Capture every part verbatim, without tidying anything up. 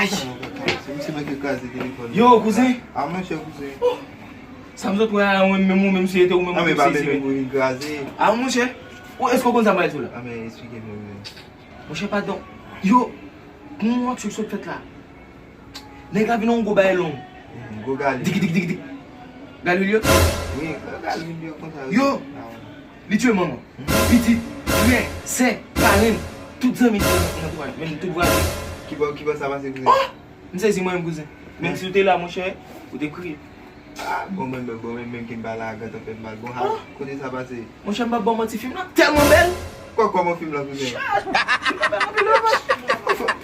Sa non, papa, se misye manke kraze telefòn. Yo, kouzen. A, monchè, kouzen. Sa m sot wè a, mwen menm ou menm si se te ou menm ou te sezi, men. A, monchè. Ou, èske w konn sa m pral di w la? A, men, eksplike m, kouzen. Monchè, padon. Yo, pou mwen, aksyon k sot fèt la. Nèg la vin yon gwo bagay long. Mhm, gwo gali. Dik, dik, dik, dik. Gali Wilio? Wi, gwo gali Wilio konsa. Yo! A, wi. Li tiye manman. Mhm. Pitit, frè, sè, parenn, tout zanmi ki nan, nan antouraj, menm tout vwazen. Ki bò, ki bò sa pase, kouzen? Oh! M sezi mwen menm, kouzen. Menm si w te la, monchè, ou te kriye. Ah, bon, mwen menm, bon, mwen menm ki m pa la, gentan fè m mal. Bon, ha, kote sa pase? Monchè, m p ap ba w manti, fim nan tèlman bèl. Kò, kòman fim lan, kouzen? Chas! Fim nan bèl anpil, wi, bro.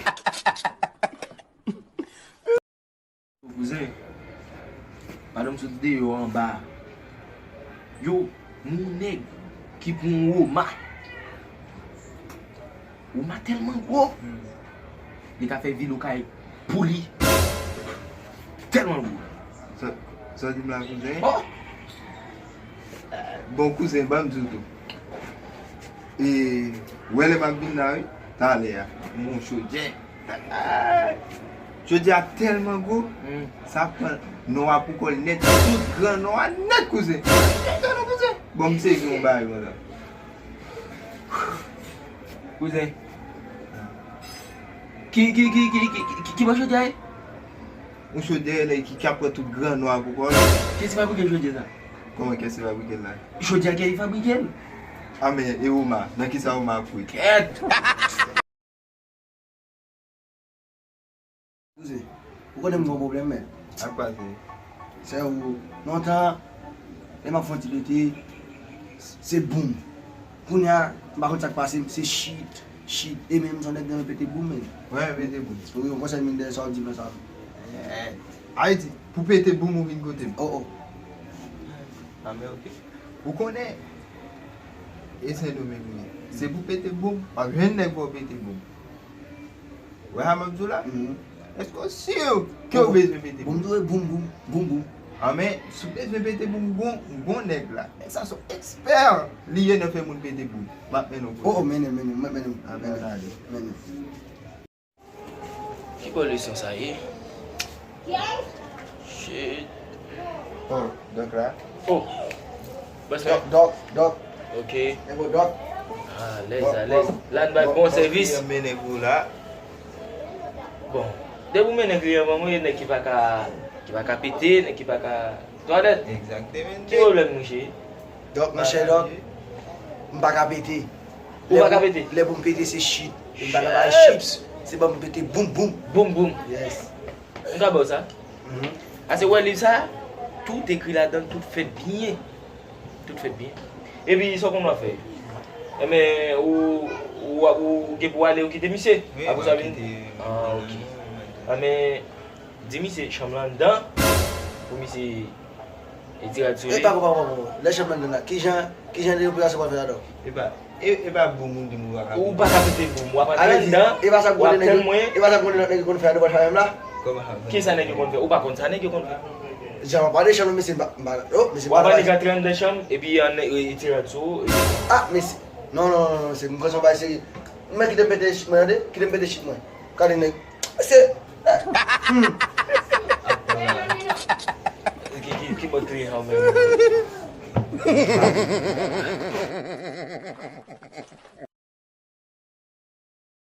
Kouzen, pandan m sot deyò anba a, yo, m wè yon nèg ki pran yon woma. Woma tèlman gwo, hmm, li ka fè vil Okay pou li. Tèlman gwo. Sa, sa w di m la, kouzen? Oh! Bon, kouzen, ban m di w tou. E, wè lè m ap vin la, wi, talè a, m wè yon chodyè. Chodyè a tèlman gwo, hmm, sa pran nò a pou kò l nèt, tout gran nò a nèt, kouzen. Tande non, kouzen. Bon, m sezi yon bagay konsa. Kouzen. Ki, ki, ki bò chodyè a ye? Yon chodyè lè ki, ki ap pran tout gran nò a pou kò l. Kiyès ki fabrike chodyè sa? Kòman kiyès ki fabrike l la? Chodyè a ki fabrike l. A men, e woma, nan kisa woma ap kwit? Kèt! Kouzen, ou konnen m gen yon pwoblèm, men. Ak pa se? Sè ou, lontan, lè m ap fè yon ti pete, se boum. Kounye a, m pa konn sa k pase m, se shit, shit. E men m se yon nèg ki renmen pete boum, men. Mwen renmen pete boum. Wi, yon konsèy m vin dèyè sa w di m lan sa. Eh, Ayiti, pou pete boum ou vin kote m. Oh, oh. A men, oke. Ou konnen, e Sendomeng ou ye. Se pou pete boum, w ap jwenn nèg pou w pete boum. Wè sa m ap di w la? Mhm. Èske w si ke w bezwen pete boum? Boum, boum, boum, boum, boum. A men, si w bezwen pete boum, gon, gon nèg la. Nèg sa se yon ekspè li ye nan fè moun pete boum. M ap mennen w kote. Oh, oh, mennen, mennen, mwen mennen, mennen, mennen. Ki bò leson sa ye? Shit. Oh, dòk la. Oh. Bòs mwen. Dòk, dòk, dòk. Ok. E bon, dòk. Alèz, alèz. La n bay bon sèvis. Bon, depi w mennen kliyan ban mwen, nèg ki pa ka, ki pa ka pete, nèg ki pa ka twalèt. Egzakteman. Ki pwoblèm, monchè? Dòk, monchè, dòk, m pa ka pete. Ou pa ka pete? Lè pou m pete, se shit. E m pa ka bay shit. Se ban m pete boum, boum. Boum, boum. Yes. M ka ba w sa? Mhm. Ase wè liv sa, tout ekri ladan l, tout fèt byen. Tout fèt byen. Epi sa w konn w ap fè? Enben, ou, ou, ou gen pou w ale, ou kite misye. Wi, apre sa vin. Ah, ok. Enben, di misye chanm lan anndan, pou misye retire sou li. E pa, pa, pa, pa, pa. Lè chanm lan anndan la, kijan, kijan de operasyon w pral fè ladan? E pa, e, e pa boum ou di m ou pa ka pete. Ou pa ka pete boum, w ap antre anndan, w ap tann mwen. E pa sa gwo nèg, e pa sa gwo nèg konn fè a, nou pral fè menm la? Kòman sa? Kisa nèg yo konn fè? Ou pa konn sa nèg yo konn fè? Jan w ap pale chanm, mesye, m pa, m pa, oh, mesye, m pa. W ap annik antre anndan chanm, epi an, e, e, tire sou ou. Ah, mesye. Non, non, non, non, mesye, m pran sa yon bagay serye. Men kite m pete shit mwen, tande? Kite m pete shit mwen. Gade nèg. Mesye. Hmm. Ki, ki, ki bò kliyan an menm?